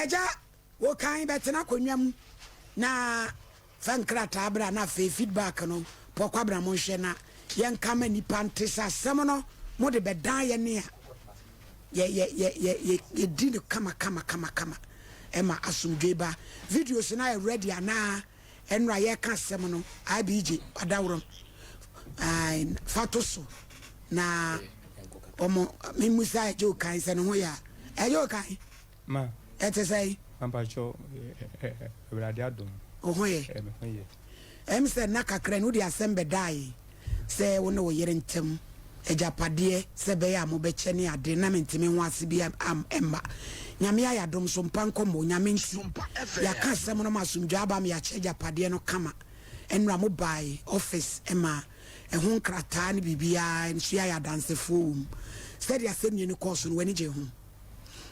Agya, wo kan bɛtena akonnwa mu na fa nkrataa bra na afei feedback no Paul Kwabena monhwɛ na yɛnka ma nnipa nte sɛ asɛm no mode bɛdan yɛne a yɛ yɛ yɛ yɛ yɛ yɛdi no kama kama kama kama ɛma asomdwoe ba. Videos no ayɛ ready anaa? Ɛnora yɛka asɛm no IBJ adaworɔ ae fa to so na ɔmo memusa ɛgye okan sɛ ne ho yɛ a ɛgye okan Ma. Ɛte sɛn? Mpakyɛw, Awurade adom. Wo ho yɛ? Me ho yɛ. Ɛm sɛ nna kakra ni wode asɛm bɛdaa yɛn sɛ wo ne wo yere ntam agyapadeɛ sɛ ɛbɛyɛ a mobɛkyɛ ne ade na mente me ho ase bi mma. Nyame ayɛ adom so mpa nkɔmmɔ. Nyame nti yɛaka asɛm no ma asomdwoeɛ aba ma yɛakyɛ agyapadeɛ no kama. Ɛnora mobae office ma ɛho nkrataa ne biribiara nso yɛayɛ adansefoɔ wɔ mu. Sɛdeɛ asɛmnie no kɔɔ so no w'ani gyee ho?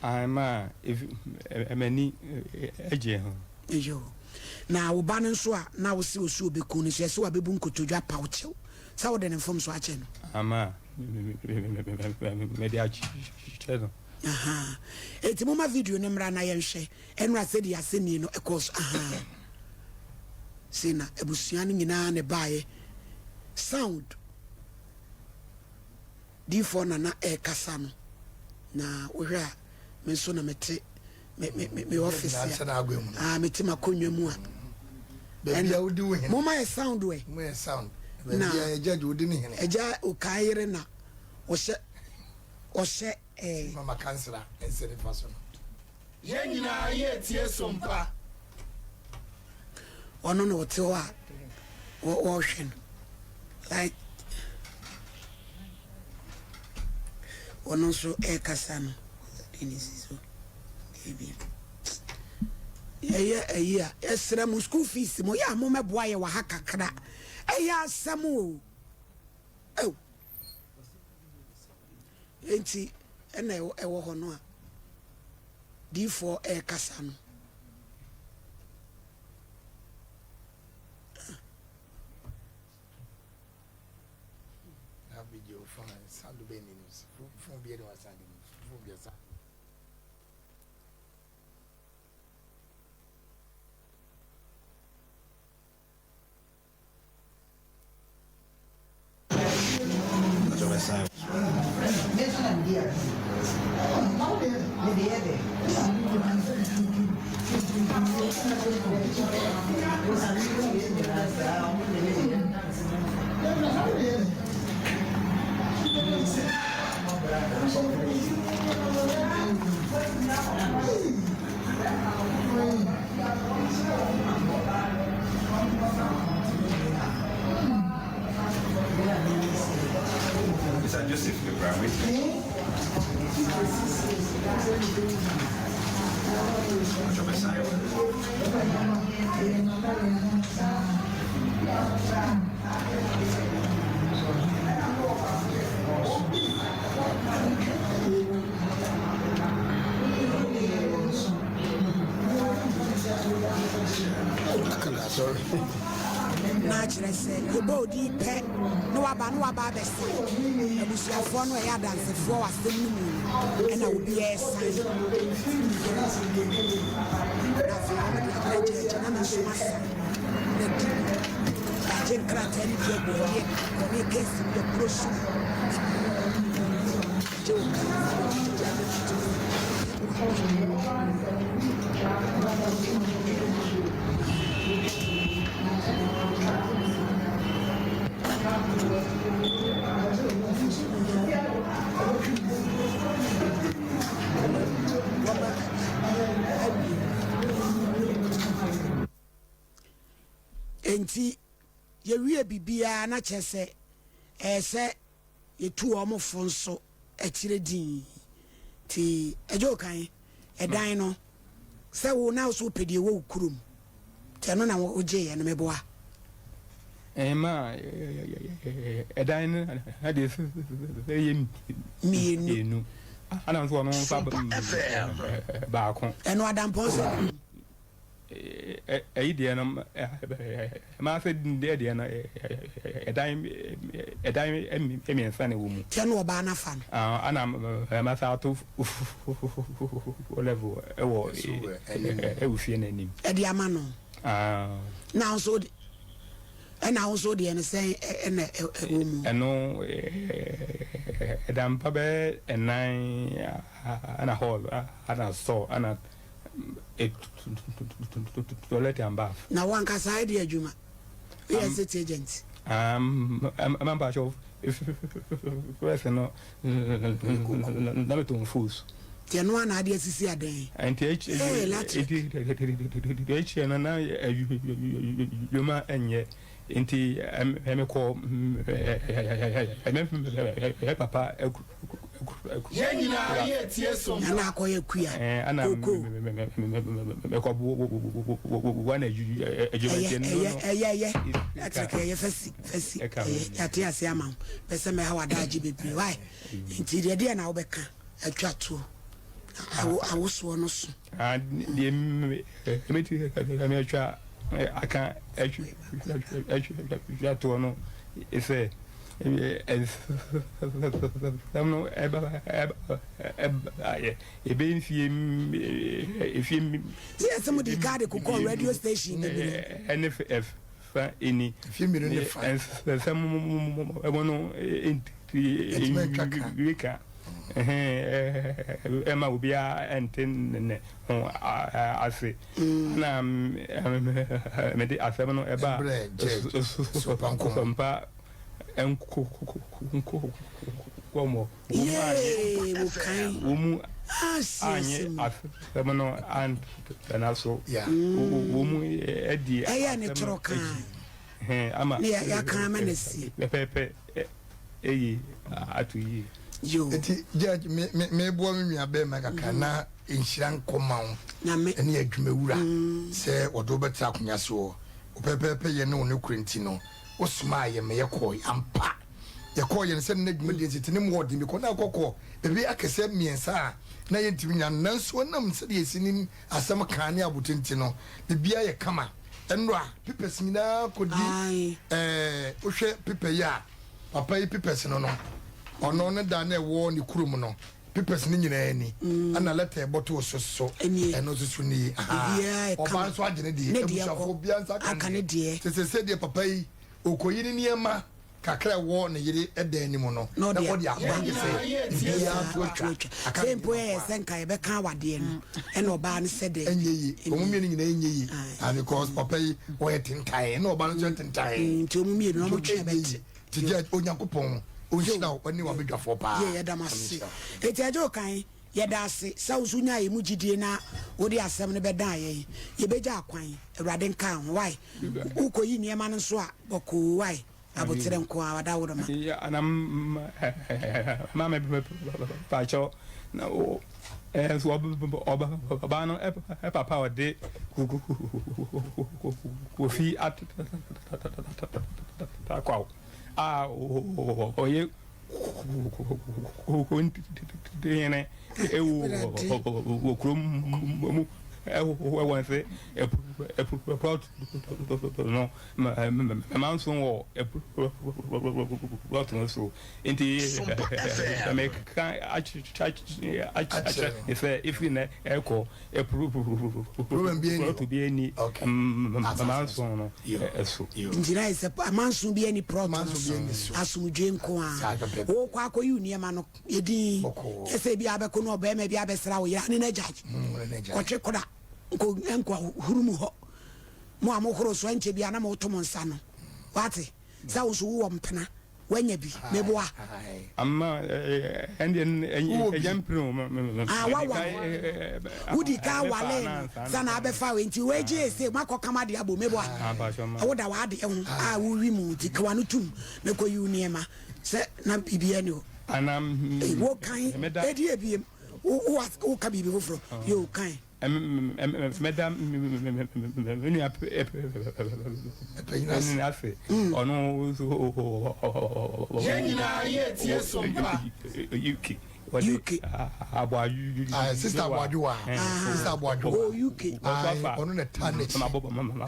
Aane, ma efi, m'ani gyee ho. Yoo. Na wo ba no nso a na wose osu obeku no nso, yɛse wabebu nkotodwe apa wo kyɛw sɛ wode ne mfomso akyɛ no. Aane, ma mede akyɛ no. Ahaa. Enti momma video no mmra na yɛnhwɛ ɛnora sɛdeɛ asɛnnie no ɛkɔɔ so. Ahaa. Sei na abusua no nyinaa na ɛbaeɛ. Sound. Diifoɔ na na ɛrekasa no, na wohwɛ a me nso na mete me me me me office a, ah mete m'akonnwa mu a. Baabi a wodi wo hene. Moma yɛ sound ɛ. Mo yɛ sound. Baabi a yɛ judge wodi ne hene. Ɛgya okan yere na ɔhyɛ ɔhyɛ ɛɛ. Mama kansra ɛnsɛ nifa so no. Yɛn nyinaa yɛretie Sompa. Ɔno na ɔte hɔ a wɔrehwɛ no like ɔno nso ɛrekasa no ɛne si so ebi yɛyɛ ayi a yɛsrɛ mo school fees mo yɛ a mo mɛboa yɛ wɔ ha kakra ɛyɛ asɛm o ɛw enti ɛna ɛwɔ hɔ no a diifoɔ ɛrekasa no. Na kyerɛ sɛ yɛbɔ odin pɛ na waba na waba abɛsan abusuafoɔ no ɛyɛ adansefoɔ wɔ asɛm no mu no ɛna obiara san na afei wɔn de abrɛ gyɛɛgye na me nso masan na di yɛagye nkrataa no bi agu hɔ ne yɛde ne kɛsi bi akuro so gye wo Enti yɛwie biribiara na kyerɛ sɛ ɛyɛ sɛ yɛtu wɔn fo nso akyire dinn. Nti agya Okan, ɛdan no sɛ wo na wo so wopɛ deɛ ɛwɔ wo kurom nti ɛno na wogyeeɛ no meboa? Ɛma ɛdan no na deɛ ɛyɛ mmienu ana nso ɔno nfa baako. Ɛno adampɔn sɛ. Ɛyi deɛ no, maase deɛ deɛ no, ɛdan ɛdan mmiɛnsa na ɛwɔ mu. Kyɛ na ɔbaa no afa no. Ana masa ato level ɛwɔ ɛwɔ fie no anim. Ɛde ama no. Na nso ɛna wo nso deɛ no sɛn ɛna ɛwɔ mu. Ɛno ɛdan mpa bɛyɛ ɛnan ɛna hall ɛna store ɛna. Toilet and bath. Na wankasa ayɛ de adwuma. Woyɛ estate agent. Ɛma mpakyɛw first no na metɔn foods. Nti ɛno ara na ade asisi adan. Nti akyire no na adwuma nyɛ. Nti mekɔ me papa Yɛn nyinaa yɛ tie som. Nana akɔyɛ kuya koko. Mekɔ boa na adwuma nti ɛno no. Ɛyɛ ɛyɛ ɛkyerɛ kɛ ɛyɛ fɛsi fɛsi ɛyɛ yate ase ama wo pɛ sɛ mɛha w'adaagye bebree why nti deɛ deɛ na wobɛka atwa toɔ awosoɔ no so. Deɛ mɛtumi atwa aka atwa toɔ no sɛ nsɛm no ɛbaeɛ ɛbɛyɛ mfie mfie Sɛ yɛsɛ mo de kaade kokɔ radio station bebree. Ɛne fa ɛni mfie mmienu ne fa nsɛm no ɛntumi ka ɛma obiara ɛnte ne ho ase na mede asɛm no ɛba Sompa nkɔmmɔ wɔn mu anye asɛm no antena so wɔn mu adi asɛm no akyi ama pɛpɛɛpɛ eyi ato yie. Nti judge me me meboa me nua bɛrima kakra na nhyira nkɔ ma wo ɛne adwumawura sɛ wɔde wo bɛtra akonnwa soɔ wo pɛpɛɛpɛ yɛ ne wo nokorɛ nti no wo somaa yɛ ma yɛkɔɔe ampa yɛkɔɔ yɛ no sɛ na dwumadie nti ne mu ɔden bikɔ na akɔkɔ baabi akɛsɛ mmiɛnsa a na yɛntumi nyina no nanso ɛnam sɛdeɛ yɛsi nim asɛm kaa ne abote nti no biribiara yɛ kama ɛnora papers nyinaa kɔdi ɛɛ wohwɛ paper yi a Papa yi papers no no, ɔno ne da na ɛwɔ ne kurom no, papers no nyinaa ni. Ɛna lɛta ɛbɔtoo so so, ɛno nso so ni. Ɔbaa nso agye ne deɛ, abusuafoɔ obiara nsa aka ne deɛ. Te sɛ sɛdeɛ papa yi, ɔkɔyi ne nneɛma kakra ɛwɔ ne yere dan no mu no, na ɔde aba gye sɛ biribiara to atwa. Aka ne nneɛma nko ara. Sɛ nka yɛbɛka awadeɛ no, ɛna ɔbaa no sɛ daabi. Ɛnyɛ yie, wɔn mmienu nyinaa ɛnyɛ yie. Because papa yi ɔyɛ tentan, ɛna ɔbaa no nso yɛ tentan. Nti wɔn mmienu no wɔn twe bɛte. Ti gye Onyankopɔn ɔnhyira wo ne w'abadwafoɔ paa. Yie yɛda mo ase. Eti agya Okan yɛda ase sɛ wo nso nyaa yɛn mu gyidie na wode asɛm no bɛdaa yɛn. Yɛbɛgya akwan. Awurade nka ho wai. Wokɔyi nneɛma no nso a bɔkoo wai. Aboterɛ nko ara wadaworoma. Ana maame pakyɛw na wo nso ɔbaa no papa a ɔde Kofi Atakwaw a ɔyɛ Kontihene wɔ kurom mu wɔ nse plot no manso wɔ plot no so nti meka akyerɛ ne sɛ ɛfiri nnɛ ɛkɔ Prɔto bi ani amanso no so. Nti na ayɛ sɛ amanso bi ani prɔto no so. Asomdwoe nko ara. Wokɔ akɔyi wo nneɛma no, yɛ dinn. Nyɛ sɛ ebia abɛko na ɔbarima bi abɛsra wo yere ne n'agya. Kɔtwe kora nkɔ nkɔhuru mu hɔ. Mo a mohoro so ɛnkyɛ biara na moto mo nsa no. Woate? Sɛ wo nso wowɔ mpena. Wanya bi. Meboa. Ama ɛndeɛ ɛnyɛ mpene o. Ah waware. Wodi ka awale no sa na abɛfa wei nti wei gye ese makɔ kama de abɔ meboa. Woda w'adeɛ ho a wowi mu nti ka w'ano tum na kɔ yi wo nneɛma sɛ na biribiara ni hɔ. Wo kan edi ebiem wo wo ka biribi foforɔ yo kan. Mɛda me nua panin ase, ɔno nso Yɛn nyinaa yɛ tie som pa. UK. Wɔde UK. Aboadwowa. Aye, Sister Aboadwowa. Sister Aboadwowa. Oh, UK. Aye, ɔno na ɛtaa n'akyi.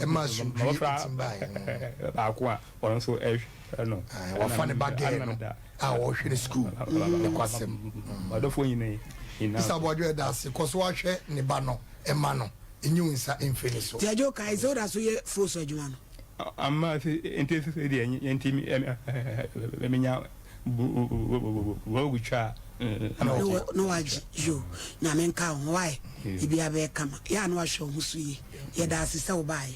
Ɛma asomdwie ntim baeɛ. Baako a ɔno nso ɛhwɛ no. Aye, wafa ne ba gɛɛ no a ɔhwɛ ne sukuu ne kwasɛm. Ɔdɔfoɔ nyina nyinaa. Sister Aboadwowa ɛda ase kɔ so ahwɛ ne ba no ɛma no enyi wo nsa mfiri ne so. Nti Agye Okae sɛ woda so yɛ fos adwuma no? Ama se nti sɛ deɛ nti menya wɔgu twa a. Na wagye yo. Nyame nka wo ho wae. Biribiara bɛyɛ kama. Yɛ a na wahwɛ wo ho so yie. Yɛda ase sɛ wobaeɛ.